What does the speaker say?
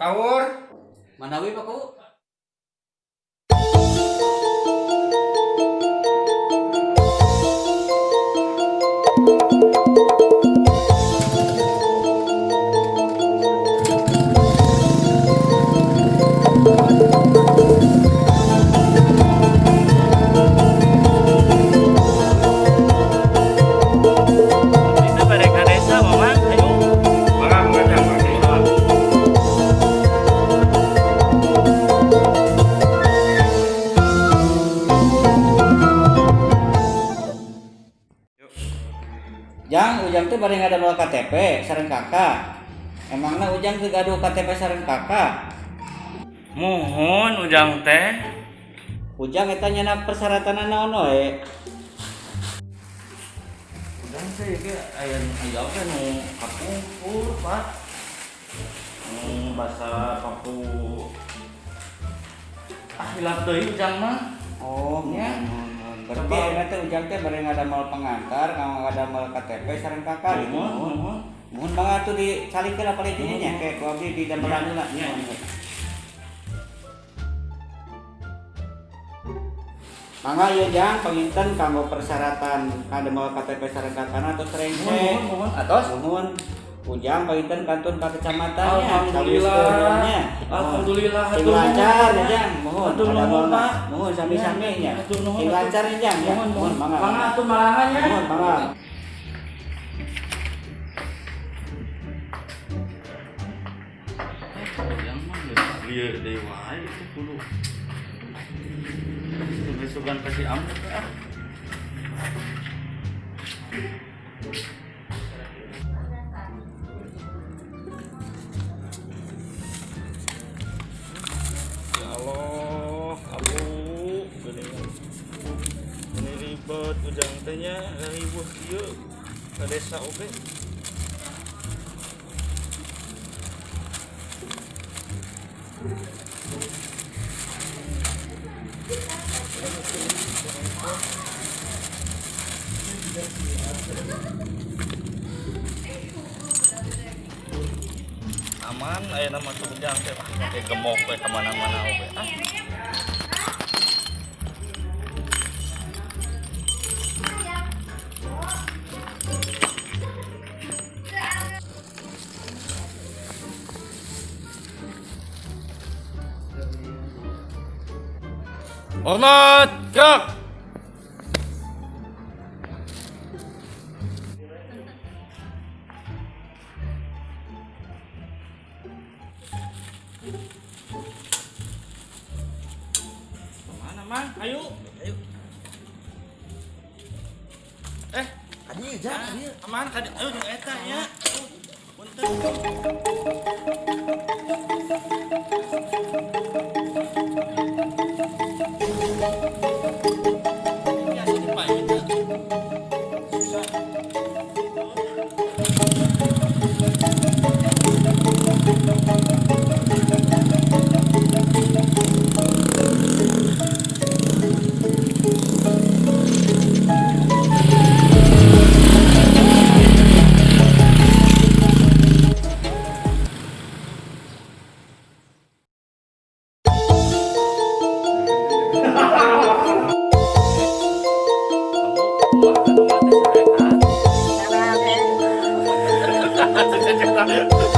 Kaur. Manawi, Pak Kuwu. Itu pada ka desa, Mamang. Ayo. Mangga, mangga, Jang, mangga. Jang, Ujang teh bari ngadamel KTP sareng KK. Emangna Ujang teu gaduh KTP sareng KK? Muhun Ujang teh. Ujang eta nyenak persyaratan naon we? Ujang teh ge aya nu aya oge nu kapungkur, Pak. Nu basa paku. Ah, hilap deui Ujang mah. Oh, Ya. muhun, muhun. Berarti ayeuna teh Ujang teh bari ngadamel pengantar, ngadamel KTP sareng KK gitu. Muhun, muhun. Muhun mangga atuh dicalikeun apa deui nya kayak ku abdi di damelan heula. Nya. Mangga ieu, Jang, panginten kanggo persyaratan ngadamel KTP sareng KK-na tos rengse. Muhun, muhun. Atos. Muhun. Ujang panginten kantun ka kecamatan nya. Alhamdulillah. Alhamdulillah. Sing Hatur nuhun. lancar ya, Jang. Muhun. Hatur nuhun, Pak. Muhun, sami-sami nya. Hatur nuhun. Sing lancar ya, Jang, ya. Muhun, Muhun, mangga. Mangga atuh malangan nya. Muhun, mangga. Ujang mah geus lieu deui wae itu kudu. Sugan-sugan kasih amuk teh ah. Ya Allah, Abu, geuningan. Ini ribet Ujang teh nya, ribuh kieu ka desa oge. Aman aya nama tuh Ujang teh, ah, make gemok we ka mana-mana oge ah. Hormat, gerak. Mana, Mang? Ayo. Ayo. Eh, Kadieu, Jang, kadieu. aman kadi. Ayo jeung eta nya. Punten. Biasa dipakai teu. Susah. Abu, kumaha teh sarehat?